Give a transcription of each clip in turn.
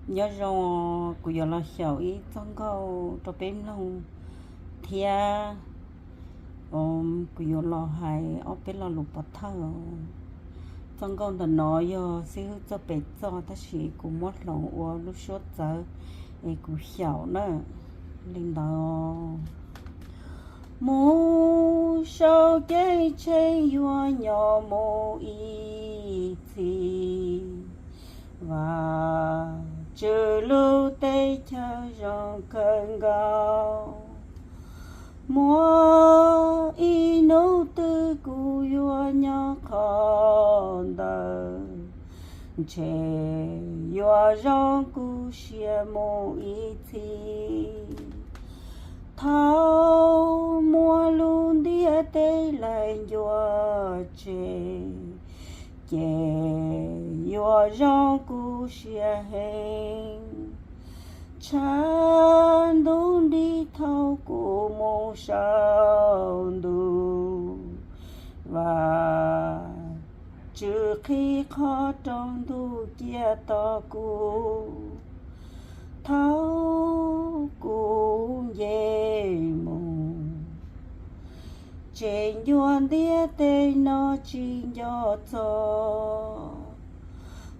Nyob zoo, kuv yuav los xyaum ib txoj nkauj rau peb mloog thiab kuv yuav los hais ob peb lo lus pov thawj. Txoj nkauj ntawm no yog xib hwb txoj pem txoj tab sis kuv muab hloov ua lub suab txawv es kuv xyaum na li ntawd. Mus saum ceeb tsheej yuav nyob mus ib txhis, Vaj Tswv lub teb chaws zoo kawg nkaus. Muaj ib hnub twg kuv yuav nyob qhov ntawd, ntshe yuav zoo kuv siab mus ib txhis. Thaum muaj lub ntiaj teb laig ncua tseg, ces yuav zoo kuv siab heev. Tshav ntuj nrig thaum kuv mus saum ntuj, Vaj Tswv qhib qhov rooj ntug cia tos kuv. Thaum kuv nce mus, ces ncua ntiaj teb no tsis nco txog.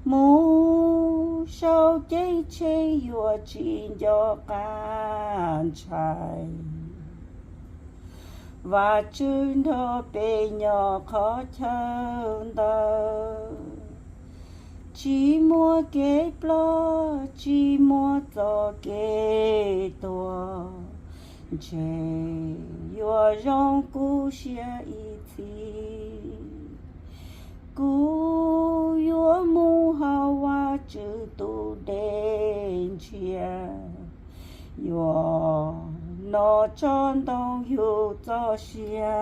Mus saum ceeb tsheej yuav tsis nco qab ntshai. Vaj Tswv nrog peb nyob qhov chaw ntawd, tsis muaj kev ploj tsis muaj txoj kev tuag, ntshe yuav zoo kuv siab ib txhis. Kuv yuav mus hauv Vaj Tswv tus dej ntshiab, yuav noj tsob ntoo yug txoj sia.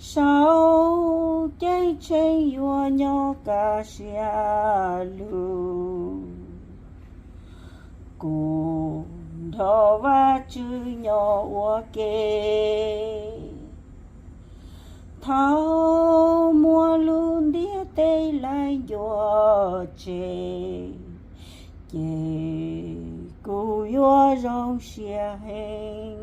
Saum ceeb tsheej yuav nyob kaj siab lug, kuv nrog Vaj Tswv nyob ua ke. Thaum muaj lub ntiaj teb laig ncua tseg, ces kuv yuav zoo siab heev.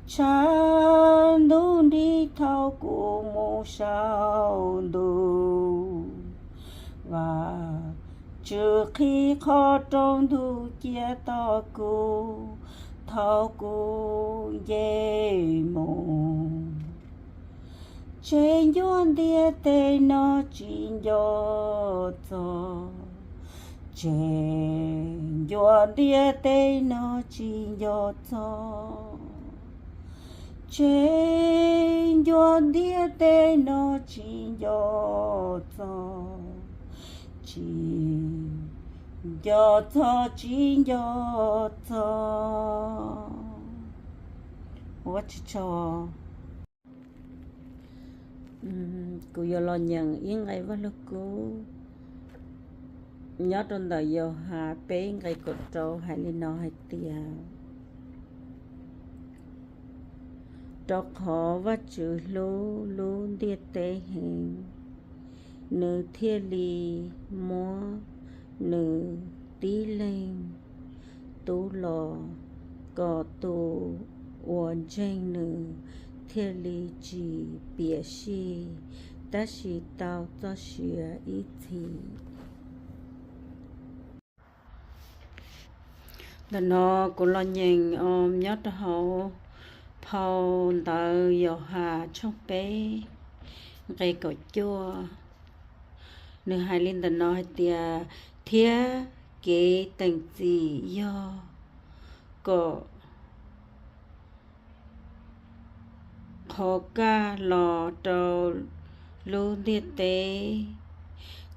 Tshav ntuj nrig thaum kuv mus saum ntuj, Vaj Tswv qhib qhov rooj ntug cia tos kuv thaum kuv nce mus. Tseg ncua ntiaj teb no tsis nco txog, tseg ncua ntiaj teb no tsis nco txog, tseg ncua ntiaj teb no tsis nco txog, tsis nco txog, tsis nco txog. Ua tsis tso. Kuv yuav los nyeem ib nqe Vaj Lug Kub nyob rau ntawm Yauhas peb nqe kaum rau hais li no hais tias, rau qhov Vaj Tswv hlub lub ntiaj teb heev, nws thiaj li muab nws tib leeg Tub los, kom tus uas ntseeg nws thiaj li tsis piam sij, tab sis tau txoj sia ib txhis. Ntawm no kuv los nyeem nyob rau hauv phau ntawv Yauhas tshooj peb nqe kaum cuaj. Nws hais li ntawm no hais tias, thiab kev teem txim yog kom qhov kaj los rau lub ntiaj teb,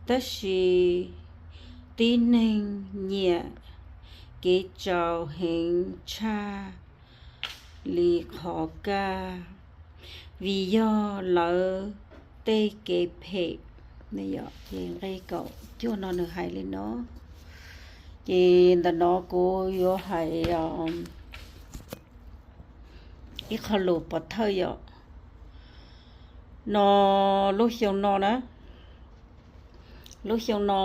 tab sis tib neeg nyiam kev tsaus heev tshaj li qhov kaj, vim yog lawv tej kev phem. Ces nqe kaum cuaj no nws hais li no. Ces ntawm no kuv yuav hais ib qho lus pov thawj yom, no lub xyoo no na, Lub xyoo no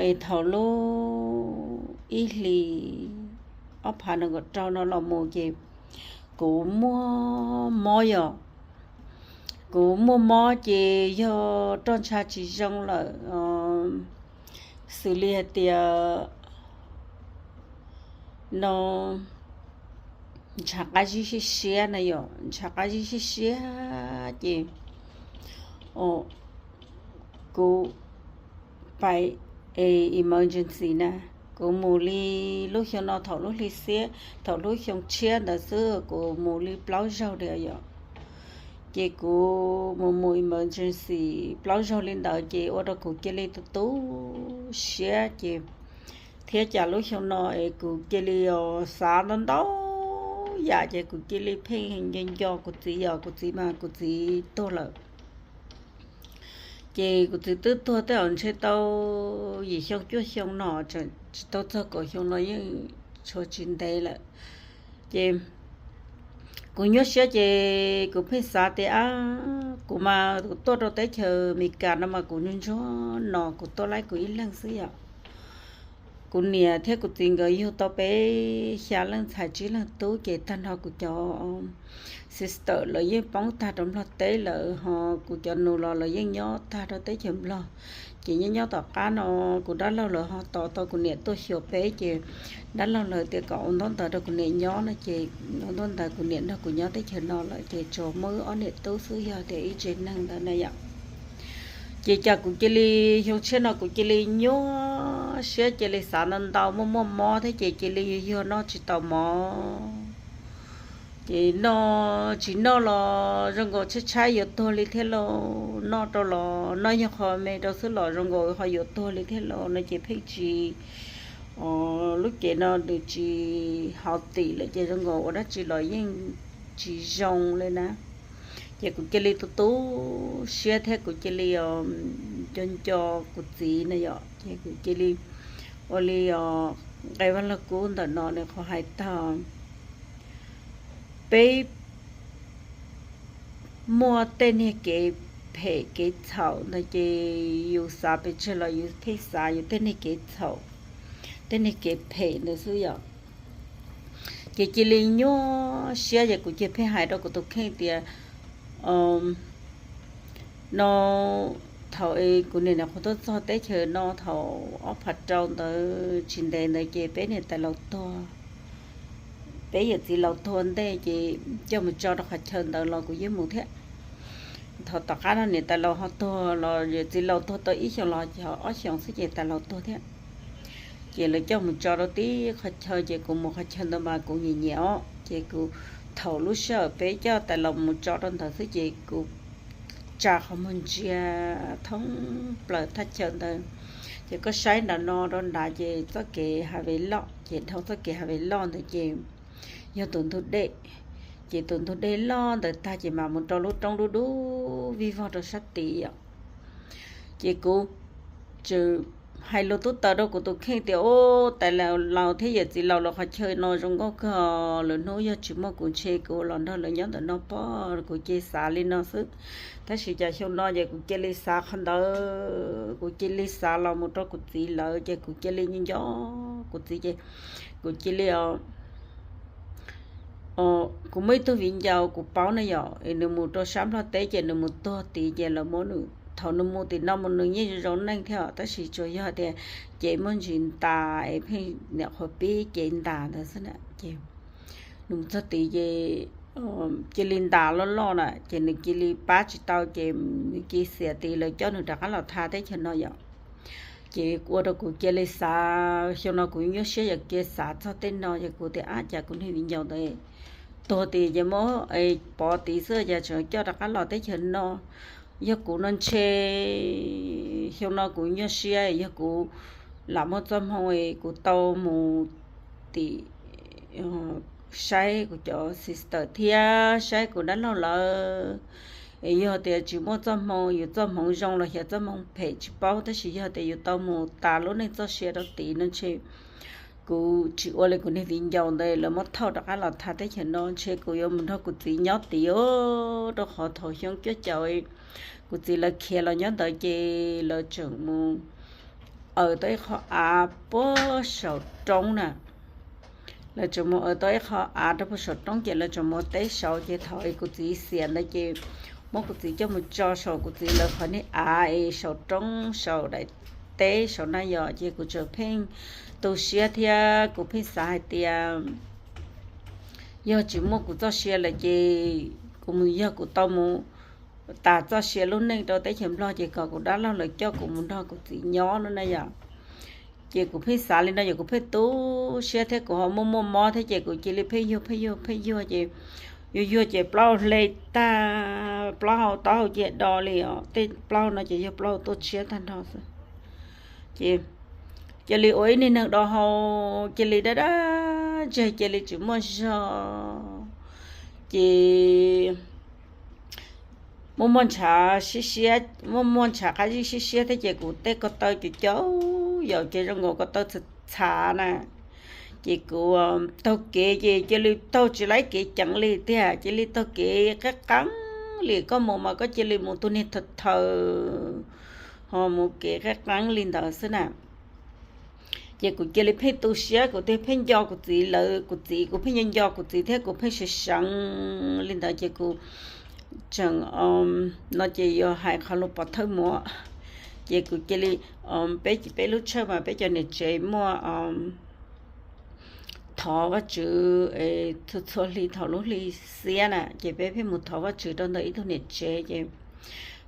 es thaum lub ib hlis ob phav nees nkaum rau no los mus ces kuv muaj mob yom. Kuv muaj mob ces yog roj ntsha tsis zoo lawm, xws li hais tias no ntshav qab zib siab siab na yom, ntshav qab zib siab siab ces kuv pais emergency na. Kuv mus li lub xyoo no thaum lub hli xiab, thaum lub xyoo tshiab ntawd xwb kuv mus li plaub zaug li yom. Ces kuv mus mus emergency plaub zaug li ntawd ces ua rau kuv cia li tu tu siab ces thiab cas lub xyoo no es kuv cia li xav ntau ntau yam ces kuv cia li pheej nco nco kuv txiv, yog kuv txiv mas kuv txiv tuag lawm. Ces kuv txiv twb tuag tej zaum ntshe tau yim xyoo cuaj xyoo no, tsis tau txog kaum xyoo no yeej tshuav tsis ntev lawm. Ces kuv nyuaj siab ces kuv pheej xav tias, kuv mas kuv tuaj rau teb chaws Amelikas no mas kuv ntsuag ntsuag no kuv tuaj laib kuv ib leeg xwb yom. Kuv niam thiab kuv txiv nkawd yug tau peb xya leej ntxhais tsib leeg tub ces tag nrho kuv cov sister lawv yeej poob tag rau Nplog teb lawm, ho kuv cov nus los lawv yeej nyob tag rau teb chaws Nplog. Ces nyob nyob tom qab no kuv dab laug lawv ho tos tau kuv niam tuaj xyuas peb ces dab laug lawv tias kom ua ntaub ntawv rau kuv niam nyob no ces ua ntaub ntawv kuv niam nrog kuv nyob teb chaws no lawm ces tsuas muaj wb ob niam tub xwb yog tias ib tsev neeg ntawd na yom. Ces cas kuv cia li xyoo tshiab no kuv cia li nyuaj siab cia li xav ntau ntau muaj muaj mob thiab ces cia li yuag yuag noj tsis tau mov. Ces noj tsis noj los zoo nkaus tshaib tshaib yuav tuag li thiab lauj, noj rau los noj yog qho me rau xwb los zoo nkaus ho yuav tuag li thiab lauj no ces pheej tsis, lub cev no nws tsis haus tim lawm ces zoo nkaus ua dab tsi los yeej tsis zoo li na. Ces kuv cia li tu tu siab thiab kuv cia li nco nco kuv txiv na yom, ces kuv cia li ua li os, nqe Vaj Lug Kub ntawm no nws qhov hais tag, peb muaj tej niag kev phem kev txhaum ntawd ces yus xav pes tsawg los yus pheej xav yus tej niag kev txhaum, tej niag kev phem ntawd xwb yom. Ces cia li nyuaj siab ces kuv cia pheej hais rau kuv tus kheej tias, no thaum kuv niam nyuam qhuav tuaj txog teb chaws no thaum ob phav rau ntawd tsis ntev ntawd ces peb niam tais laus tuag, peb yawm txiv laus tuag ntej ces coj mus tso rau qhov chaw ntawd los kuv yeej mus thiab. Thaum tom qab no niam tais laus ho tuag los yawm txiv laus tuag tau ib xyoos los ob xyoos xwb ces tais laus tuag thiab. Ces lawv coj mus tso rau tib qhov chaw ces kuv mus qhov chaw ntawd mas kuv nyiam nyiam os, ces kuv thaum lub sij hawm peb coj tais laus mus tso rau ntawd xwb ces kuv tsa qhov muag ntsia thoob plaws thaj chaw ntawd. Ces koj saib nram no rau nrad ces txoj kev highway loj, ces dhau txoj kev highway loj ntawd ces yog tus ntug dej. Ces tus ntug dej loj ntawd tag ces mam mus rau lub roob dub dub vij vog rau sab tid os. Ces kuv tseem hais lus tub taws rau kuv tus kheej tias, ub, tais laus thiab yawm txiv laus lawv qhov chaw no zoo nkauj kawg, lwm hnub yog tsis muaj kuv ntshe kuv los nrog lawv nyob ntawm no pob. Kuv cia xav li no xwb, tab sis cas xyoo no ces kuv cia li xav qhov ntawd, kuv cia li xav los mus rau kuv txiv lawv ces kuv cia li nco nco kuv txiv ces kuv cia li, kuv muaj ib tug viv ncaus kuv paub na yom, nws mus rau sab Nplog teb ces nws mus tuag tid ces lawv muab nws, thaum nws mus tim no mus nws yeej zoo zoo neej thiab tab sis tsuas yog tias ces muaj ntsis ntas es pheej nyuam qhuav pib ces ntas ntawd xwb na. Ces nws mus txog tid ces cia li ntas loj loj na ces nws cia li pab tsis tau ces nws cia xiam tid lawv coj nws rov qab los tha teb chaws no yom. Ces ua rau kuv cia li xav, xyoo no kuv nyuaj siab yog cia xav txog tej no ces kuv tias ab cas kuv niag viv ncaus ntawd tuag tid ces muab pov tid xwb ces tseem coj rov qab los teb chaws no. Yog kuv no ntshe xyoo no kuv nyuaj siab, yog kuv lam muaj txoj hmoo es kuv tau mus tim saib kuv cov sister thiab saib kuv dab laug lawv. Es yog tias tsis muaj txoj hmoo, yus txoj hmoov zoo los xyov txoj hmoo phem tsis paub, tab sis yog tias yus tau mus tas lub neej txoj sia rau tid no ntshe kuv tsis ua li kuv niag viv ncaus ntawd lawv muab thauj rov qab los tha teb chaws no, ntshe kuv yuav mus nrog kuv txiv nyob tid os, rau qhov thaum xyoo cuaj caum kuv txiv lawv khiav los nyob ntawd ces lawv tseem mus aws tau ib qho av puag saum roob na. Lawv tseem mus aws tau ib qho av rau puag saum roob ces lawv tseem mus teb saud ces thaum kuv txiv xiam ntawd ces muab kuv txiv coj mus tso saum kuv txiv lawv qhov niag av es saum roob saum daim teb saud na yom. Ces kuv tseem pheej tu siab thiab kuv pheej xav hais tias yog tsis muaj kuv txoj sia lawm ces kuv mus yog kuv tau mus tas txoj sia lub neej rau teb chaws Nplog ces kom kuv dab laug lawv coj kuv mus nrog kuv txiv nyob no na yom. Ces kuv pheej xav li no yog kuv pheej tu siab thiab kuv ho muaj muaj mob thiab ces kuv cia li pheej yuag pheej yuag pheej yuag ces yuag yuag ces plaub hau hle tag, plaub hau taub hau cia do li os, tej plaub hau no ces yog plaub hau tuaj tshiab tag nrho xwb. Ces cia li ua ib niag neeg do hau, cia li dab dab ntseg, cia li tsis muaj zog. Ces muaj muaj ntshav siab siab, muaj muaj ntshav qab zib siab siab thiab ces kuv tej ko taw cov cov yam ces zoo nkaus ko taw txhav txhav na. Ces kuv taug kev ces cia li taug tsis laib kev ceev li tiag, cia li taug kev qab qeeb li, koj mus mas koj cia li mus tus niag thaws thaws, ho mus kev qab qeeb li ntawd xwb na. Ces kuv cia li pheej tu siab, kuv thiaj pheej nco kuv txiv lawv, kuv txiv, kuv pheej nco nco kuv txiv thiab kuv pheej seev seev li ntawd ces kuv tseem, no ces yuav hais qhov lus pov thawj muam. Ces kuv cia li, peb, peb lub tshawj mas peb cov niam tsev muaj thov Vajtswv txhua txhua hli thaum lub hli xiab na, ces peb pheej mus thov Vajtswv rau ntawm ib tug niam tsev ces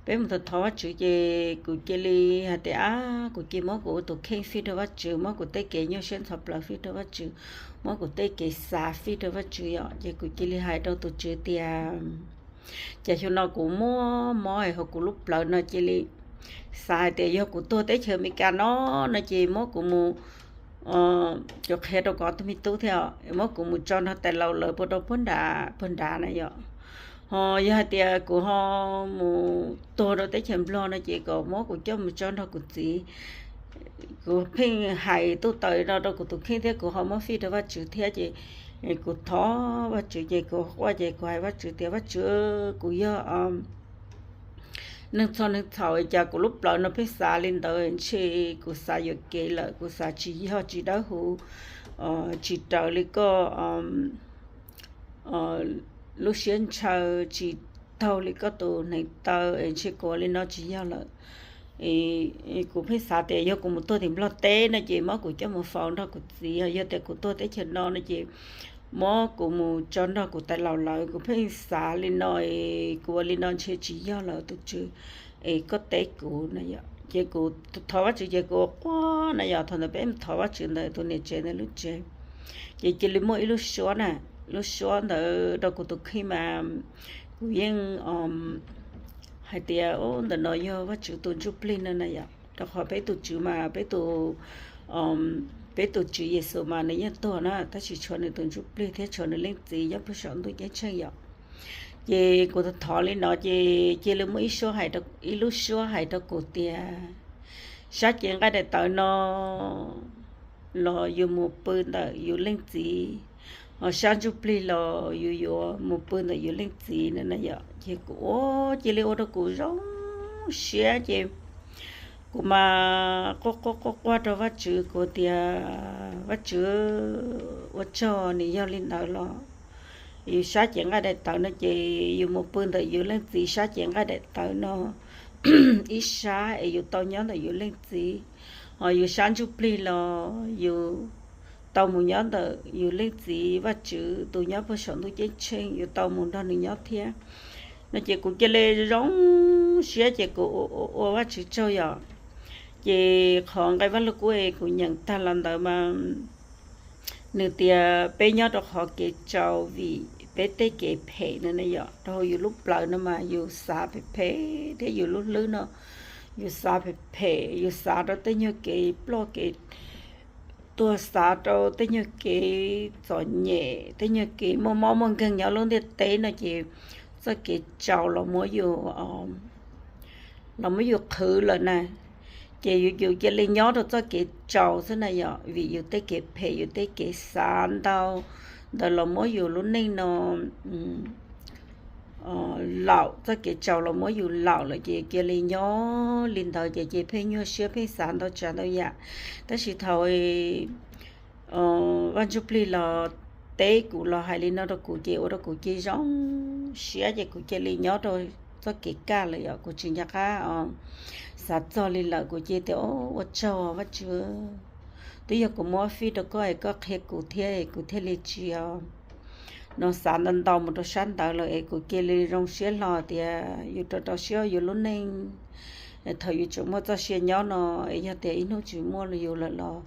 peb mus thov thov Vajtswv ces kuv cia li hais tias, ab, kuv cia muab kuv tus kheej fij rau Vajtswv, muab kuv tej kev nyuaj siab ntxhov plawv fij rau Vajtswv, muab kuv tej kev xav fij rau Vajtswv yom. Ces kuv cia li hais rau tus Tswv tias, cas xyoo no kuv muaj mob es hauv kuv lub plawv no cia li xav hais tias yog kuv tuag teb chaws Amelikas no no ces muab kuv mus, kuv qhia rau kuv ob tug me tub thiab, muab kuv mus tso nrog tais laus lawv puag rau puag nrad puag nrad na yom. Ho yog hais tias kuv ho mus tuag rau teb chaws Nplog no ces kom muab kuv coj mus tso nrog kuv txiv. Kuv pheej hais tuj taws no rau kuv tus kheej thiab kuv ho muab fij rau Vajtswv thiab ces kuv thov Vajtswv ces kuv quaj ces kuv hais Vajtswv tias, Vajtswv, kuv yog neeg txhua neeg txhaum cas kuv lub plawv no pheej xav li ntawd, ntshe kuv xav yuam kev lawm, kuv xav tsis yog, tsis dawb huv, tsis raws li koj lub siab ntshaw, tsis taug li koj tus hneev taw, ntshe kuv ua li no tsis yog lawm. Kuv pheej xav tias yog kuv mus tuag tim Nplog teb no ces muab kuv coj mus faus nrog kuv txiv, yog tias kuv tuag teb chaws no no ces muab kuv mus tso nrog kuv tais laus lawv. Kuv pheej xav li no, kuv ua li no ntshe tsis yog lawm tus Tswv, es koj teb kuv no. Ces kuv thov Vajtswv ces kuv quaj na yom, thaum ntawd peb thov Vajtswv ntawm tus niam tsev ntawd lub tsev, ces cia li muaj ib lub suab na, lub suab ntawd rau kuv tus kheej mas kuv yeej hais tias ntawm no yog Vajtswv tus ntsuj plig no na yom, rau qhov peb tus Tswv mas peb tus, peb tus Tswv Yexus mas nws yeej tuag na, tab sis tshuav nws tus ntsuj plig thiab tshuav nws Leej Txiv nyob puag saum ntuj ceeb tsheej yom. Ces kuv thov li no ces cia li muaj ib suab hais, ib lub suab hais rau kuv tias, sab cev nqaij daim tawv no los yus mus pw ntawm yus Leej Txiv, ho sab ntsuj plig los yus yuav mus pw ntawm yus Leej Txiv no na yom. Ces kuv ua cia li ua rau kuv zoo siab ces kuv mas quaj quaj quaj quaj rau Vajtswv, kuv tias, Vajtswv, ua tsaug, nws yog li ntawd los yus sab cev nqaij daim tawv no ces yus mus pw ntawm yus Leej Txiv sab cev nqaij daim tawv no ib sab es yus tau nyob ntawm yus Leej Txiv, ho yus sab ntsuj plig los yus tau mus nyob ntawm yus Leej Txiv Vajtswv tus nyob puag saum ntuj ceeb tsheej, yus tau mus nrog nws nyob thiab no. Ces kuv cia li zoo siab ces kuv ua Vajtswv tsaug yom. Ces qhov nqe Vaj Lug Kub es kuv nyeem tag los ntawd mas nws tias peb nyob rau qhov kev tsaus vim peb tej kev phem no ne yom. Rau hauv yus lub plawv no mas yus xav phem phem thiab yus lub hlwb no yus xav phem phem, yus xav rau tej nyuag kev ploj kev tuag, xav rau tej nyuag kev txom nyem, tej nyuag kev muaj mob muaj nkeeg nyob lub ntiaj teb no ces txoj kev tsaus los muab yus los muab yus qhwv lawm na. Ces yus, yus cia li nyob rau txoj kev tsaus xwb na yom, vim yus tej kev phem yus tej kev xav ntau ntawd los muab yus lub neej no laum, txoj kev tsaus los muab yus laum lawm ces cia li nyob li ntawd ces ces pheej nyuaj siab pheej xav ntau tsav ntau yam. Tab sis thaum Vaj Ntsuj Plig los teb kuv los hais li no rau kuv ces ua rau kuv cia zoo siab ces kuv cia li nyob rau txoj kev kaj lawm yom, kuv tsis nco qab xav txog li lawm, kuv cia tias ua tsaug Vaj Tswv, twb yog kuv muab fij rau koj es koj qhia kuv thiab es kuv thiaj li tsis no xav ntau ntau mus rau sab ntawd lawm es kuv cia li zoo siab hlo tias yus rau rau siab yus lub neej thaum yus tseem muaj txoj sia nyob no es yog tias ib hnub tsis muaj yus lawm los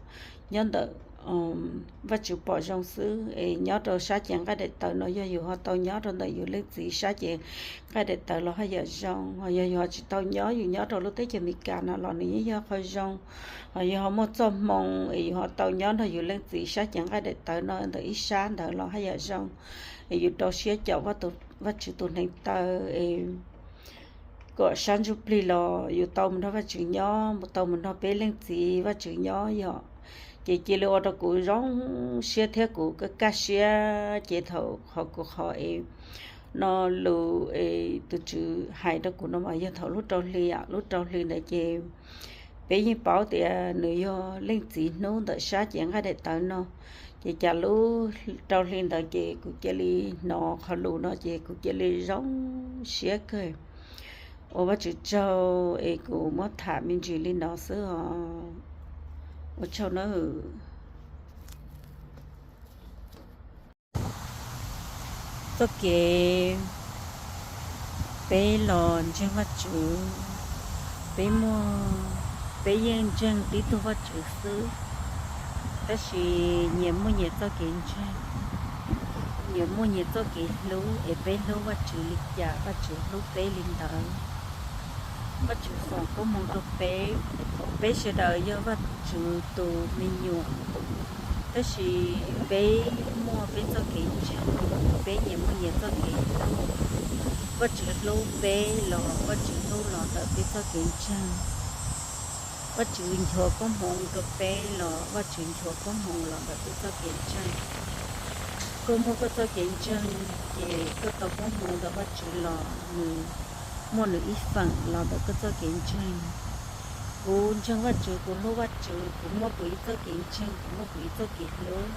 nyob ntawm Vaj Tswv pom zoo xwb es nyob rau sab cev nqaij daim tawv no yog yus ho tau nyob rau ntawm yus leej txiv sab cev nqaij daim tawv los haj yam zoo, yog yus ho tsis tau nyob yus nyob rau lub teb chaws Amelikas no los nws yeej yog qhov zoo, ho yus ho muaj txoj hmoo es yus ho tau nyob nrog yus leej txiv sab cev nqaij daim tawv no ntawm ib sab ntawd los haj yam zoo es yus rau siab caum Vaj Tswv tus hneev taw es kom sab ntsuj plig los yus tau mus nrog Vaj Tswv nyob, tau mus nrog peb leej txiv Vaj Tswv nyob yom. Ces cia li ua rau kuv zoo siab thiab kuv kaj kaj siab ces thaum qhov kuv qhov es no lus es tus Tswv hais rau kuv no mas yog thaum lub rau hli, lub rau hli ntawd ces peb yeej paub tias nws yog leej txiv hnub ntawm sab cev nqaij daim tawv no. Ces cas lub rau hli ntawd ces kuv cia li hnov qhov lus no ces kuv cia li zoo siab kawg. Ua Vaj Tswv tsaug es kuv muab tham me ntsis li no xwb os. Ua tsaug nawb. Txoj kev peb los ntseeg Vaj Tswv, peb muaj, peb yeej ntseeg tib tug Vaj Tswv xwb, tab sis nyias muaj nyias txoj kev ntseeg, nyias muaj nyias txoj kev hlub es peb hlub Vaj Tswv li cas Vaj Tswv hlub peb li ntawd. Vaj Tswv foom koob hmoov rau peb, peb sawv daws yog Vaj Tswv tus me nyuam, tab sis peb muaj peb txoj kev ntseeg, peb nyias muaj nyias txoj kev hlub. Vaj Tswv hlub peb los Vaj Tswv hlub los ntawm peb txoj kev ntseeg. Vaj Tswv nchuav koob hmoov rau peb los Vaj Tswv nchuav koob hmoov los ntawm peb txoj kev ntseeg. Koj muaj koj txoj kev ntseeg ces koj tau koob hmoov ntawm Vaj Tswv los nws muaj nws ib feem los ntawm koj txoj kev ntseeg. Kuv ntseeg Vaj Tswv, kuv hlub Vaj Tswv, kuv muaj kuv ib txoj kev ntseeg, kuv muaj kuv ib txoj kev hlub.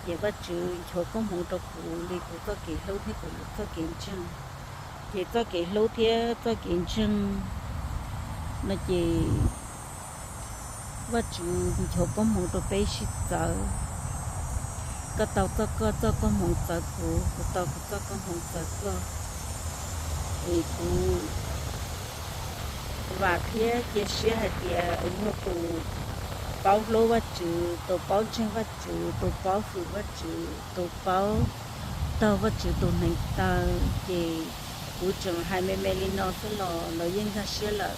Ces Vaj Tswv nchuav koob hmoov rau kuv li kuv txoj kev hlub thiab kuv txoj kev ntseeg. Ces txoj kev hlub thiab txoj kev ntseeg no ces Vaj Tswv nchuav koob hmoov rau peb sib txawv. Koj tau txoj koj txoj koob hmoov txawv kuv, kuv tau kuv txoj koob hmoov txawv koj. Es kuv vam thiab cia siab hais tias muaj tus paub hlub Vaj Tswv, tus paub ntseeg Vaj Tswv, tus paub hwm Vaj Tswv, tus paub taug Vaj Tswv tus hneev taw, ces kuv tseem hais me me li no xwb los lawv yeej nkag siab lawm.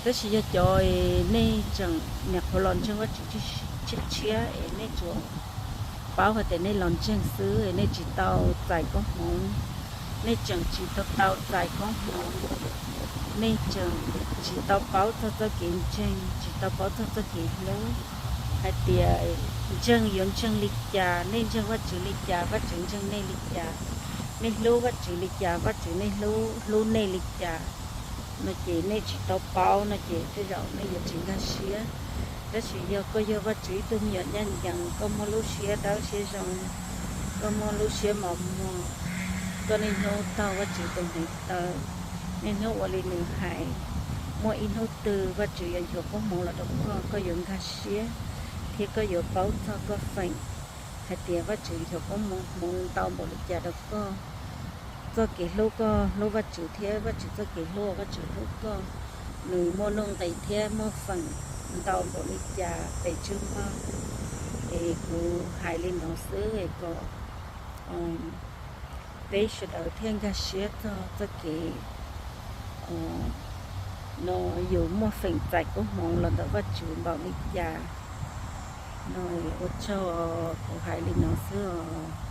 Tab sis yog cov nej tseem nyuam qhuav los ntseeg Vaj Tswv tshiab tshiab es nej tsuas paub hais tias nej los ntseeg xwb es nej tsis tau txais koob hmoov, nej tseem tsis tau tau txais koob hmoov, nej tseem tsis tau paub txog txoj kev ntseeg, tsis tau paub txog txoj kev hlub, hais tias ntseeg yuav ntseeg li cas, nej ntseeg Vaj Tswv li cas, Vaj Tswv ntseeg nej li cas, nej hlub Vaj Tswv li cas, Vaj Tswv nej hlub, hlub nej li cas no ces nej tsis tau paub no ces tej zaum nej yuav tsis nkag siab. Tab sis yog koj yog Vaj Tswv ib tug me nyuam ncaj ncees, koj muaj lub siab dawb siab zoo, koj muaj lub siab mos muag, koj niaj hnub taug Vaj Tswv tus hneev taw, niaj hnub ua li nws hais, muaj ib hnub twg Vaj Tswv yuav nchuav koob hmoov los rau koj, koj yuav nkag siab thiab koj yuav paub txog koj feem hais tias Vaj Tswv nchuav koob hmoov ntau npaum li cas rau koj. Txoj kev hlub koj hlub Vaj Tswv thiab Vaj Tswv txoj kev hlub Vaj Tswv hlub koj, nws muaj nuj nqis thiab muaj feem ntau npaum li cas pes tsawg npaug. Es kuv hais li no xwb es kom peb sawv daws thiaj nkag siab txog txoj kev no yus muaj feem txais koob hmoov los ntawm Vaj Tswv npaum li cas no. Ua tsaug, kuv hais li no xwb os.